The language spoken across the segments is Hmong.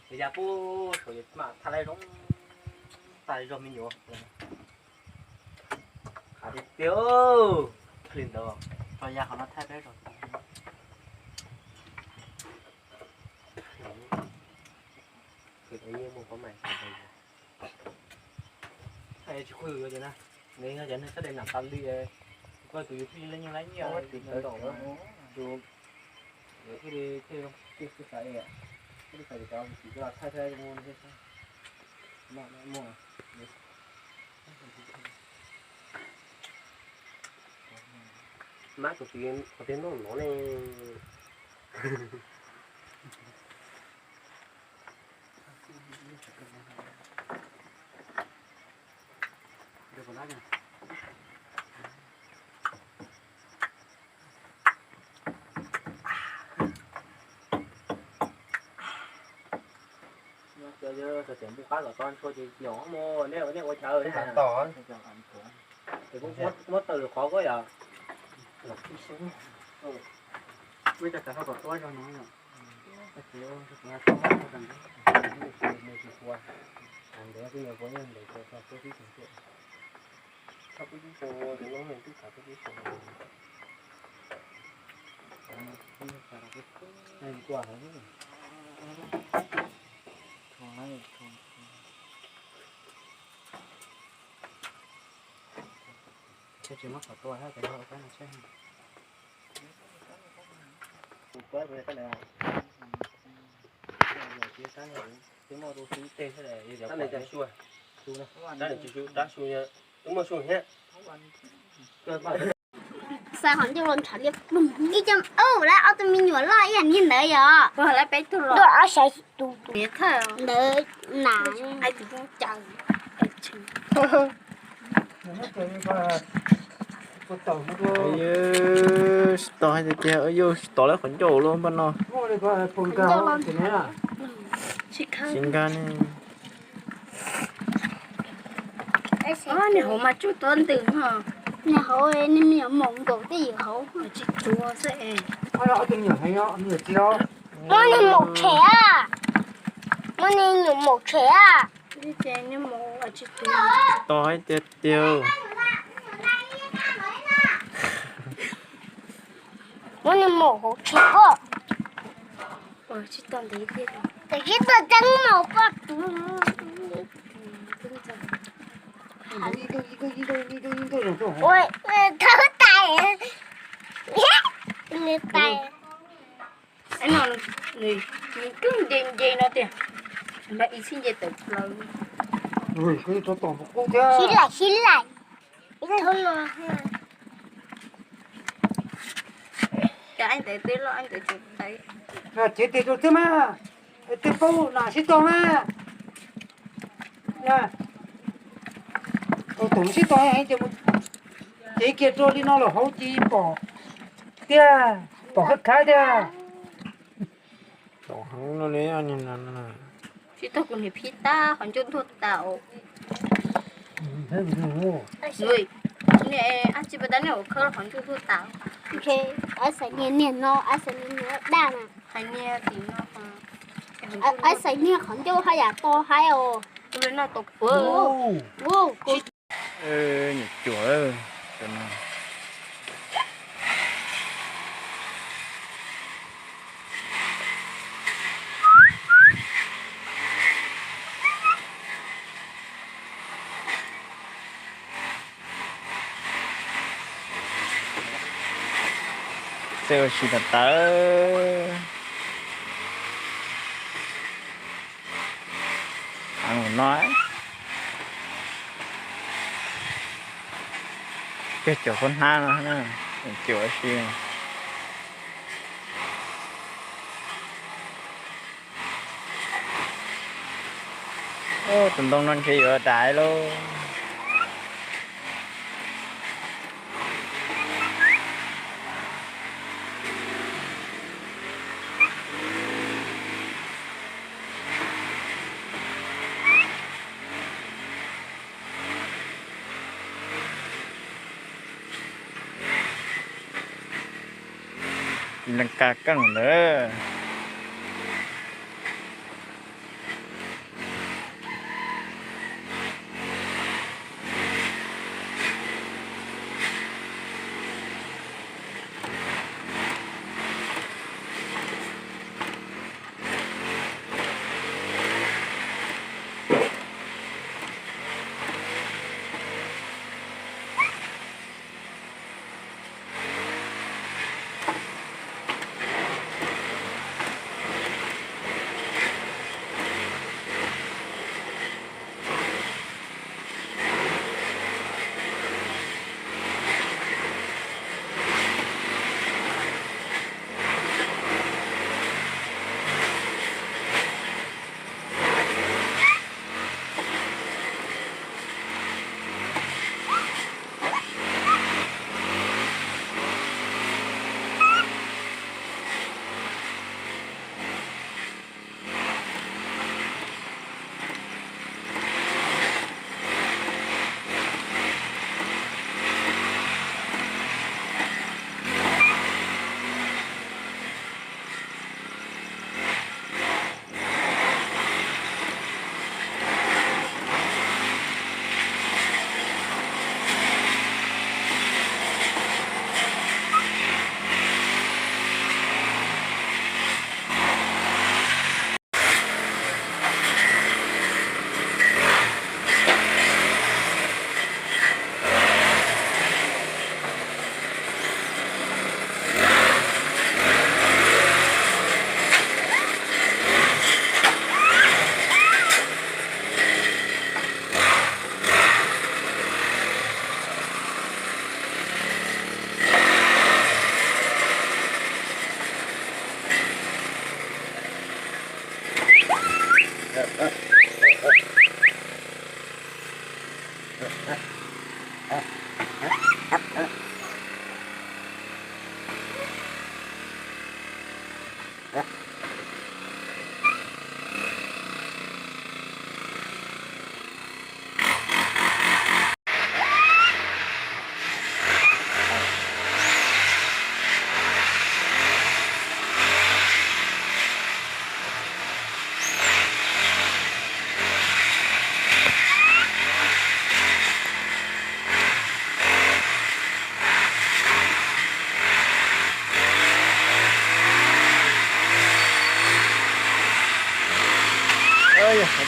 Nws ya pub saum yus mam thaj laib zoo tas zog me nyuam. Qhov tiag tiag, li ntawd tso ya qhov no thaij peb zog. Tsis khuj yus yuav ces na, nws yog cov neeg sab daim nam tas li, koj tus yus pheej leej nyiaj laib nyiaj tim ntawd tus, thiaj li thiaj li xav, thiaj li xav cov tsis coj los thaij thaij mus thiab. Mab tus txiv qhov tiag noj no ne. Cov tias npus qab kom tso ntshua ces nyom mus, nej ua chaw, muab taws lwm qhov koj yom. Xav qhov ncauj los ntshav liab ploog ib co, ub, lawv ob tug me nyuam loj ib yam li ntawd yom. Dua ob sab tus ntawd na. Tsis tos hais tias, yus tsis tos lawv qhov ncauj los npaj no. Tsis nkag ne. Niag hauv mas tsuj tuab ntws no. Niag hauv, niag me nyuam maum nkaus tej yam hauv. Tsis tuag xwb es. Muab niag maum tshem a. Muab niag nyuam maum tshem a. Tsis tos hais tias tiag. Muab niag maum hauv tshem os. Tsis tos ntev tiag. Tsis tos tseeb maum poj tus. Ua thawb tais, nws tais. Nws kub nce nce no tiag, nrog ib txhib nce tawm plaws. Sib laim sib laim. Ces tes rau thiab mas, tej paub nas sib tog mas. Tus sib tog heev ces mus cev kiag rau li no los hauv ces pom tiag, pom khab khab tiag. Sib tog kuv niam phib tab qhov ncauj ntuag tas. Ab tsi pas tab niag ua khawb qhov ncauj ntuag tas. Ab xaiv niag niag no, ab xaiv niag niag daj na. Hais niag tim no, ab xaiv niag qhov ncauj haj yam to haib os. Ua li no tau puav. Nyuam cuam no. Txawj ua si tas tawv. Mus no, cog caum qub hnab no, caum si. Tus ntoo no ntshe yuav dai lauj. Lees kas keej ntawd.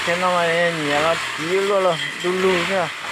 Thiab no mas nyiam los tiv luaj los du lug thiab.